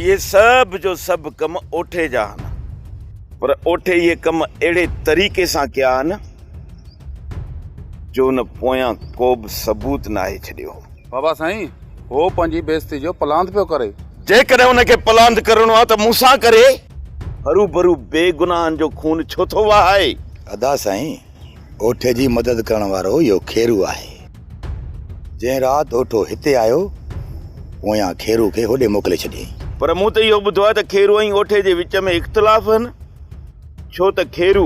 اهي سڀ جو سڀ ڪم اوٺي جا آهن. پر اوٺي اهي ڪم اهڙي طريقي سان ڪيا آهن جو ان پويان ڪوبه ثبوت ناهي ڇڏيو. بابا سائين، هو پنهنجي بيعزتي جو پلاند پيو ڪري. جيڪڏهن ان کي پلاند ڪرڻو آهي ته مون سان ڪري. هروڀرو بيگناهن جو خون ڇو ٿو وهائي؟ ادا سائين، اوٺي جي مدد ڪرڻ وارو اهو خيرو آهي. جنهن رات اوٺو هتي آيو، پويان خيرو کي هوڏي موڪلي ڇڏيائين. پر مون ته اهو ٻڌو آهي ته خيرو ۽ اوٺي جي وچ ۾ اختلاف آهن، ڇو ته خيرو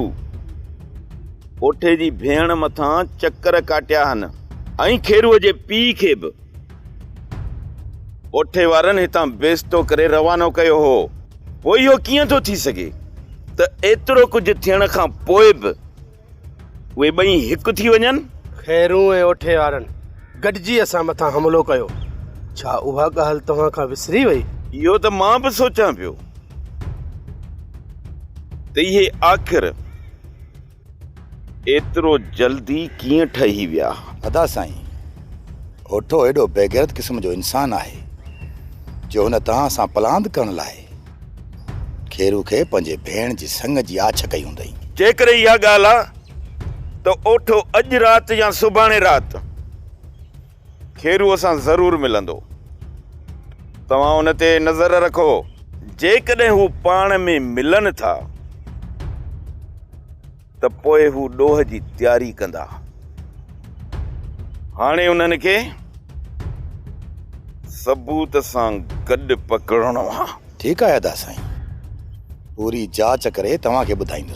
اوٺي جي ڀيڻ مٿان چڪر ڪاٽيا آهن ۽ خيروء جي پيء کي به اوٺي وارن هتان بيستو ڪري روانو ڪيو هو. پوء اهو ڪيئن ٿو ٿي سگهي ته ايترو ڪجهه ٿيڻ کان پوء به اهي ٻئي هڪ ٿي وڃن؟ خيرون ۽ اوٺي وارن گڏجي اسان مٿان حملو ڪيو. ڇا اها ڳالهه توهان کان وسري وئي؟ اهو ته مان به سوچان پيو ته اهي آخر ايترو جلدي ڪيئن ٺهي ويا؟ ادا سائين، اوٺو ايڏو بيغيرت قسم جو انسان آهي جو هن توهان سان پلاند ڪرڻ لاء خيرو کي پنهنجي ڀيڻ جي سڱ جي آڇ ڪئي هوندئي. جيڪڏهن اها ڳالهه آ ته اوٺو اڄ رات يا سڀاڻي رات خيروء سان ضرور ملندو. توهان ان تي نظر رکو. جيڪڏهن هو پاڻ ۾ ملن ٿا ته پوء هو ڏوهه جي تياري ڪندا. هاڻي انهن کي ثبوت سان گڏ پڪڙڻو آ. ٺيڪ آهي ادا سائين. پوري جاچ ڪري توهان کي ٻڌائيندس.